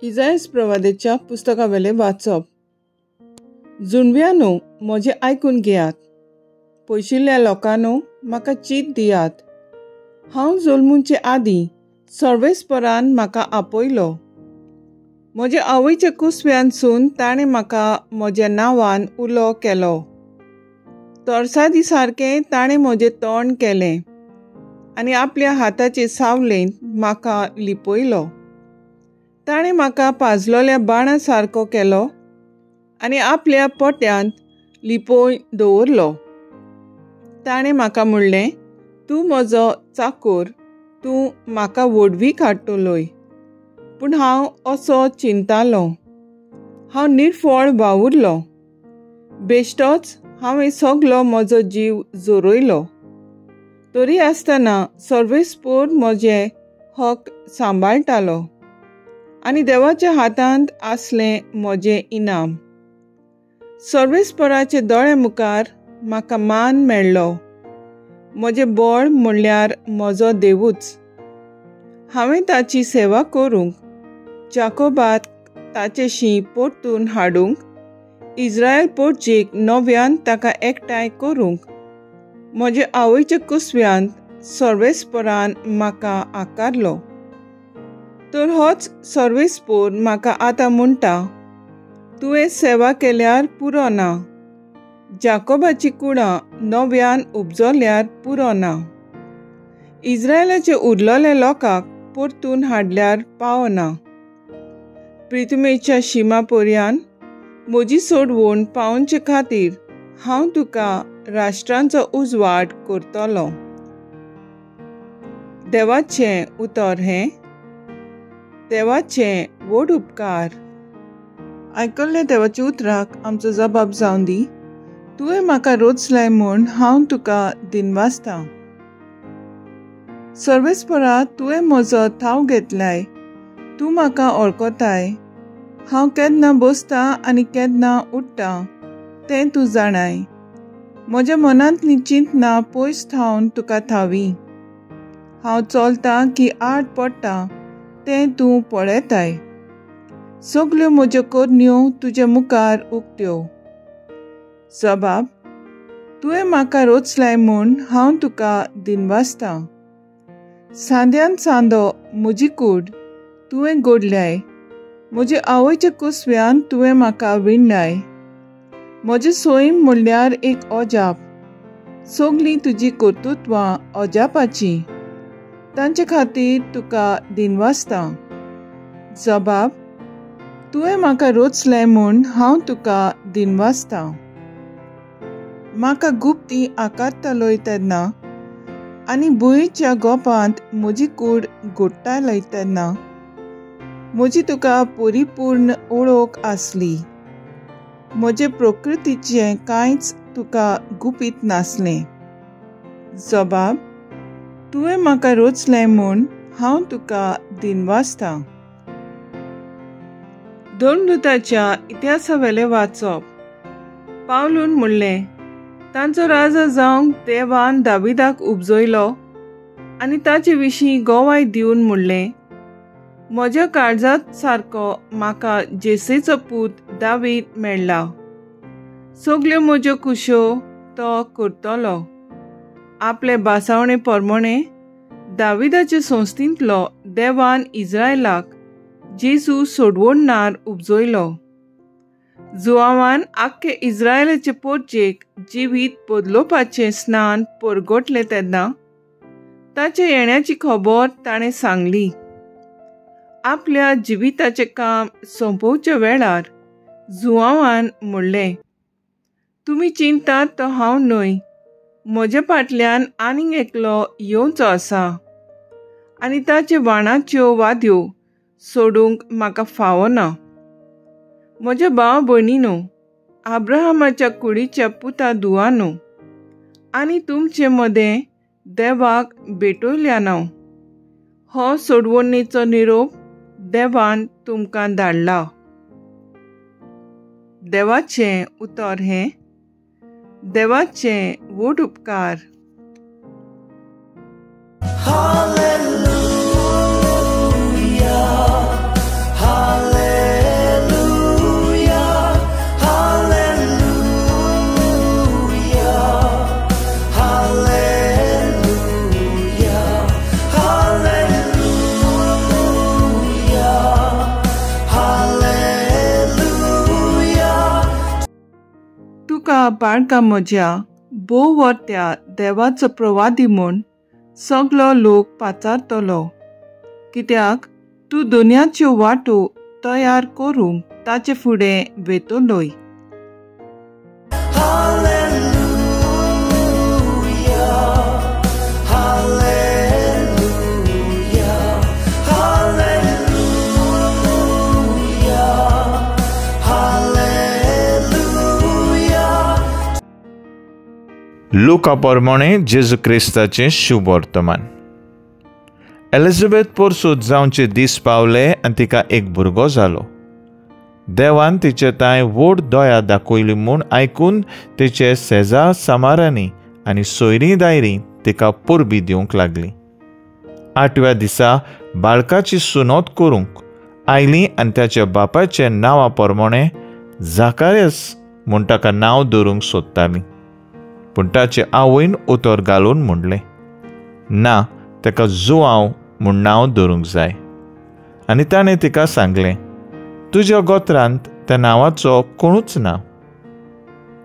इजायस प्रवादेच्या पुस्तकावेले वाचप. जुणव्यानो, म्हजें आयकून घेयात. पयशिल्ल्या लोकांनो, म्हाका चीत दियात. हांव जल्मुचे आदीं सर्वेस्परान म्हाका आपयलो. म्हज्या आवयच्या कुसव्यानसून ताणें म्हाका म्हज्या नांवान उलो केलो. तरसादी सारकें ताणें म्हजें तोंड केलें आनी आपल्या हाताचे सावलेंत म्हाका लिपयलो. ताणें म्हाका पाजलोल्या बाणा सारको केलो आनी आपल्या पोट्यांत लिपोवन दवरलो. ताणें म्हाका म्हणलें, तूं म्हजो चाकोर, तूं म्हाका व्हडवीक हाडटलोय. पूण हांव असो चिंतालो, हांव निर्फळ वावुरलो. बेश्टोच हांवें सगलो म्हजो जीव जोरयलो. तरी आसतना सर्वेस्पोर म्हजे हक सांबाळटालो आनी देवाच्या हातांत आसलें म्हजें इनाम. सर्वेस्पराचे दोळे मुखार म्हाका मान मेळ्ळो. म्हजें बळ म्हणल्यार म्हजो देवूच. हांवें ताची सेवा करूंक, जाकोबाक ताचेशी परतून हाडूंक, इज्रायल पोटजेक नव्यान ताका एकठांय करूंक म्हजे आवयच्या कुसव्यांत सर्वेस्परान म्हाका आकारलो. तर होच सर्वेस्पोर म्हाका आतां म्हणटा, तुवें सेवा केल्यार पुरो ना, जाकोबाची कुडां नव्यान उपजल्यार पुरो ना, इज्रायलाचे उरलेल्या लोकांक परतून हाडल्यार पावना. प्रितुमेच्या शिमा पर्यान म्हजी सोडवण पावोवचे खातीर हांव तुका राष्ट्रांचो उजवाड करतलो. देवाचें उतर हें. देवाचें व्हड उपकार. आयकल्ल्या देवाच्या उतराक आमचो जबाब जावन दी. तुवें म्हाका रोचलाय म्हूण हांव तुका दिनवासतां. सर्वेस्परा, तुवें म्हजो थाव घेतलाय, तूं म्हाका वळखताय. हांव केन्ना बसतां आनी केन्ना उठ्ठा तें तूं जाणाय. म्हज्या मनांतलीं चिंतनां पयस थावन तुका थावी. हांव चलतां की आड पडटा तें तूं पळयताय. सगल्यो म्हज्यो करण्यो तुज्या मुखार उक्त्यो. जबाब, तुवें म्हाका रोचलाय म्हूण हांव तुका दिनवासतां. सांद्यान सांदो म्हजी कूड तुवें गोडल्याय. म्हजे आवयच्या कुसव्यान तुवें म्हाका विणलाय. म्हजें सैम म्हणल्यार एक अजाप. सगलीं तुजी कर्तृत्वां अजापाचीं. तांचे खातीर तुका दिनवासतां. जबाब, तुवें म्हाका रोचलें म्हूण हांव तुका दिनवासतां. म्हाका गुप्ती आकारतालोय तेन्ना आनी भुंयेच्या गोपांत म्हजी कूड गोडटालय तेन्ना म्हजी तुका परिपूर्ण ओळख आसली. म्हजे प्रकृतीचें कांयच तुका गुपीत नासलें. जबाब, तुवें म्हाका रोचलें म्हूण हांव तुका दिनवासतां. धर्मदूताच्या इतिहासावेलें वाचप. पावलून म्हणलें, तांचो राजा जावंक देवान दाविदाक उपजयलो आनी ताचे विशीं गोवाय दिवन म्हणलें, म्हज्या काळजांत सारको म्हाका जेसेचो पूत दावीद मेळ्ळा. सगल्यो म्हज्यो कुश्यो तो करतलो. आपले भासावणे प्रमाणे दाविदाचे संस्थेंतलो देवान इज्रायलाक जेजू सोडवणणार उपजयलो. जुआवान आख्खे इज्रायलाचे पोटजेक जिवीत बदलोवपाचें स्नान परगटलें तेन्ना ताच्या येण्याची खबर ताणें सांगली. आपल्या जिविताचें काम सोंपोवच्या वेळार जुआवान म्हणलें, तुमी चिंतात तो हांव न्हय, म्हज्या फाटल्यान आनीक एकलो येवचो आसा आनी ताचे वाणाच्यो वाद्यो सोडूंक म्हाका फावना. म्हज्या भाव भयणीनो, आब्राहामाच्या कुडीच्या पुता दुवानो, आनी तुमचे मदें देवाक भेटयल्या ना, हो सोडवणेचो निरोप देवान तुमकां धाडला. देवाचें उतर हें. देवाचें व्हड उपकार. Hallelujah, hallelujah, hallelujah, hallelujah, hallelujah, hallelujah. तुका बाळका म्हज्या भोव वर्त्या देवाचो प्रवादी म्हूण सगलो लोक पाचारतलो, कित्याक तूं दुनियाच्यो वाटो तयार करूंक ताचे फुडें वेतलोय. Hallelujah, hallelujah, hallelujah, hallelujah. लुका प्रमाणे जेजू क्रिस्ताचें शुभ वर्तमान. एलिझाबेथ पोरसूद जावचे दीस पावले आनी तिका एक भुरगो जालो. देवान तिचे तांय व्हड दया दाखयली म्हूण आयकून तिचे शेजार सामारांनी आनी सोयरीं दायरीं तिका परबी दिवंक लागली. आठव्या दिसा बाळकाची सुनोत करूंक आयली आनी ताच्या बापायच्या नांवा प्रमाणे जाकारियस म्हूण ताका नांव दवरूंक सोदताली. पूण ताचे आवयन उतर घालून म्हणलें, ना, ताका जुआंव म्हूण नांव दवरूंक जाय. आनी ताणें तिका सांगलें, तुज्या गोत्रांत त्या नांवाचो कोणूच ना.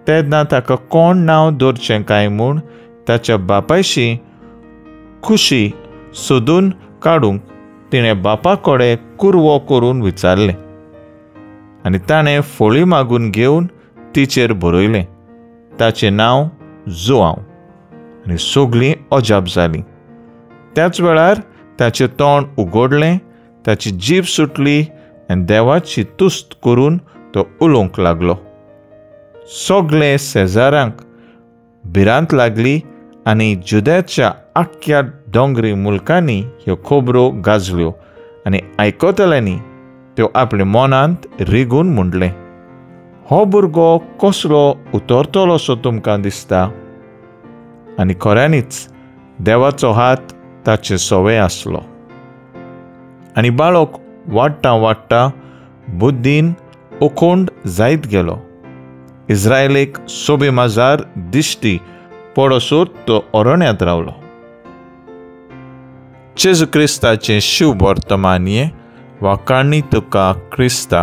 तेन्ना ताका कोण नांव दवरचें काय म्हूण ताच्या बापायशी खुशी सोदून काडूंक तिणें बापा कडेन कुरवो करून विचारलें. आनी ताणें फळी मागून घेवन तिचेर बरयलें, ताचें नांव जुआंव. आनी सगळीं अजाप जालीं. त्याच वेळार ताचें तोंड उगडलें, ताची जीब सुटली आनी देवाची तुस्त करून तो उलोवंक लागलो. सगळे शेजारांक भिरांत लागली आनी जुद्याच्या आख्ख्या दोंगरी मुल्कांनी ह्यो खबरो गाजल्यो आनी आयकतल्यांनी त्यो आपल्या मनांत रिगून म्हणलें, हो भुरगो कसलो उतरतलो असो तुमकां दिसता. आनी खऱ्यांनीच देवाचो हात ताचे सवे आसलो. आनी बाळक वाडटा वाडटा बुद्दीन उखोंड जायत गेलो. इस्रायलेक सोबे माजार दिश्टी पडसर तो अरण्यांत रावलो. जेजू क्रिस्ताचें शुभ वर्तमानये वाखाणी तुका क्रिस्ता.